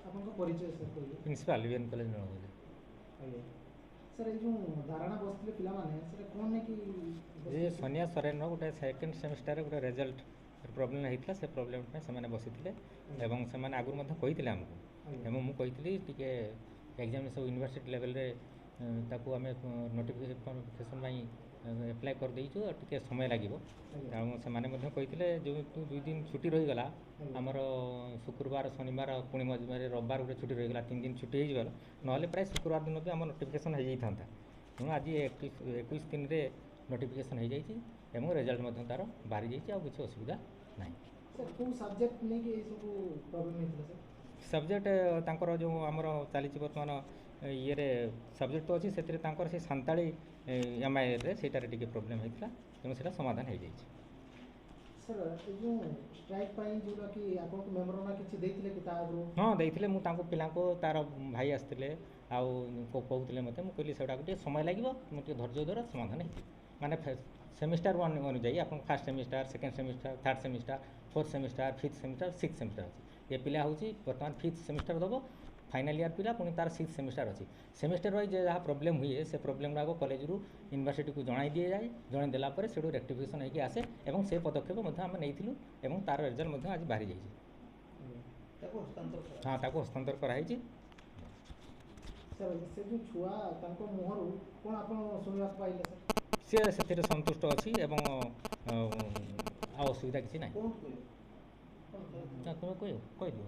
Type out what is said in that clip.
ଆପଣଙ୍କ ପରିଚୟ ସାର୍ କହିବେ? Principal, BN college, Nilgiri. ଆଜ୍ଞା ସାର୍, ଏଇ ଯେଉଁ ଧାରଣା ବସିଥିଲେ ପିଲାମାନେ, ସେଟା କ'ଣ ନେଇକି ଯେ ବସିଥିଲେ? ସନିଆ ସରେନର ଗୋଟେ ସେକେଣ୍ଡ ସେମିଷ୍ଟାରରେ ଗୋଟେ ରେଜଲ୍ଟ ପ୍ରୋବ୍ଲେମ୍ ହେଇଥିଲା, ସେ ପ୍ରୋବ୍ଲେମ୍ ପାଇଁ ସେମାନେ ବସିଥିଲେ ଏବଂ ସେମାନେ ଆଗରୁ ମଧ୍ୟ କହିଥିଲେ ଆମକୁ। ଏବଂ ମୁଁ କହିଥିଲି ଟିକେ ଏକ୍ଜାମ୍ ସବୁ ୟୁନିଭର୍ସିଟି ଲେଭେଲରେ ତାକୁ ଆମେ ନୋଟିଫିକେସନ୍ ପାଇଁ ଆପ୍ଲାଏ କରିଦେଇଛୁ ଆଉ ଟିକେ ସମୟ ଲାଗିବ। ତେଣୁ ସେମାନେ ମଧ୍ୟ କହିଥିଲେ, ଯେହେତୁ 2 ଦିନ ଛୁଟି ରହିଗଲା ଆମର, ଶୁକ୍ରବାର, ଶନିବାର, ପୁଣି ମଝିରେ ରବିବାର ଗୋଟେ ଛୁଟି ରହିଗଲା, 3 ଦିନ ଛୁଟି ହେଇଯିବାର, ନହେଲେ ପ୍ରାୟ ଶୁକ୍ରବାର ଦିନ ବି ଆମ ନୋଟିଫିକେସନ୍ ହେଇଯାଇଥାନ୍ତା। ତେଣୁ ଆଜି 21/3ରେ ନୋଟିଫିକେସନ୍ ହେଇଯାଇଛି ଏବଂ ରେଜଲ୍ଟ ମଧ୍ୟ ତା'ର ବାହାରି ଯାଇଛି, ଆଉ କିଛି ଅସୁବିଧା ନାହିଁ। ସାର୍, କେଉଁ ସବଜେକ୍ଟ ନେଇକି ଏଇ ସବୁ ପ୍ରୋବ୍ଲେମ୍ ହେଇଥିଲା ସାର୍? ସବଜେକ୍ଟ ତାଙ୍କର ଯେଉଁ ଆମର ଚାଲିଛି ବର୍ତ୍ତମାନ ଇଏରେ ସବଜେକ୍ଟ ତ ଅଛି, ସେଥିରେ ତାଙ୍କର ସେ ସାନ୍ତାଳୀ ଏମ୍ଆଇଏଲ୍ରେ ସେଇଟାରେ ଟିକେ ପ୍ରୋବ୍ଲେମ୍ ହେଇଥିଲା, ତେଣୁ ସେଇଟା ସମାଧାନ ହେଇଯାଇଛି। ସାର୍, ଏ ଯେଉଁ ଷ୍ଟ୍ରାଇକ୍ ପାଇଁ ଯେଉଁଟାକି ଆପଣଙ୍କୁ ମେମୋରାଣ୍ଡମ୍ କିଛି ଦେଇଥିଲେ କି ତା ଆଗରୁ? ହଁ, ଦେଇଥିଲେ। ମୁଁ ତାଙ୍କୁ ପିଲାଙ୍କୁ, ତା'ର ଭାଇ ଆସିଥିଲେ ଆଉ କହୁଥିଲେ ମୋତେ, ମୁଁ କହିଲି ସେଗୁଡ଼ାକୁ ଟିକେ ସମୟ ଲାଗିବ, ମୁଁ ଟିକେ ଧୈର୍ଯ୍ୟ ଧର, ସମାଧାନ ହେଇଯିବ। ମାନେ ସେମିଷ୍ଟାର ୱାନ୍ ଅନୁଯାୟୀ ଆପଣ first semester, second semester, third semester, fourth semester, fifth semester, six semester ଅଛି। ଏ ପିଲା ହେଉଛି ବର୍ତ୍ତମାନ ଫିଫ୍ଥ ସେମିଷ୍ଟାର ଦେବ, ଫାଇନାଲ୍ ଇୟର୍ ପିଲା, ପୁଣି ତା'ର ସିକ୍ସ ସେମିଷ୍ଟାର ଅଛି। ସେମିଷ୍ଟାର ୱାଇଜ୍ ଯାହା ପ୍ରୋବ୍ଲେମ୍ ହୁଏ, ସେ ପ୍ରୋବ୍ଲେମ୍ ଗୁଡ଼ାକ କଲେଜରୁ ୟୁନିଭର୍ସିଟିକୁ ଜଣାଇ ଦିଆଯାଏ। ଜଣାଇ ଦେଲା ପରେ ସେଠୁ ରେକ୍ଟିଫିକେସନ୍ ହେଇକି ଆସେ ଏବଂ ସେ ପଦକ୍ଷେପ ମଧ୍ୟ ଆମେ ନେଇଥିଲୁ ଏବଂ ତା'ର ରେଜଲ୍ଟ ମଧ୍ୟ ଆଜି ବାହାରି ଯାଇଛି। ତାକୁ ହସ୍ତାନ୍ତର? ହଁ, ତାକୁ ହସ୍ତାନ୍ତର କରାହେଇଛି। ସାର୍, ସେ ଯେଉଁ ଛୁଆ, ତାଙ୍କ ମୁହଁରୁ କ'ଣ ଆପଣ ଶୁଣିବାକୁ ପାଇଲେ ସାର୍? ସିଏ ସେଥିରେ ସନ୍ତୁଷ୍ଟ ଅଛି ଏବଂ ଆଉ ଅସୁବିଧା କିଛି ନାହିଁ। କ'ଣ କହିବେ? ତୁମେ କହିବ, କହିଦିଅ।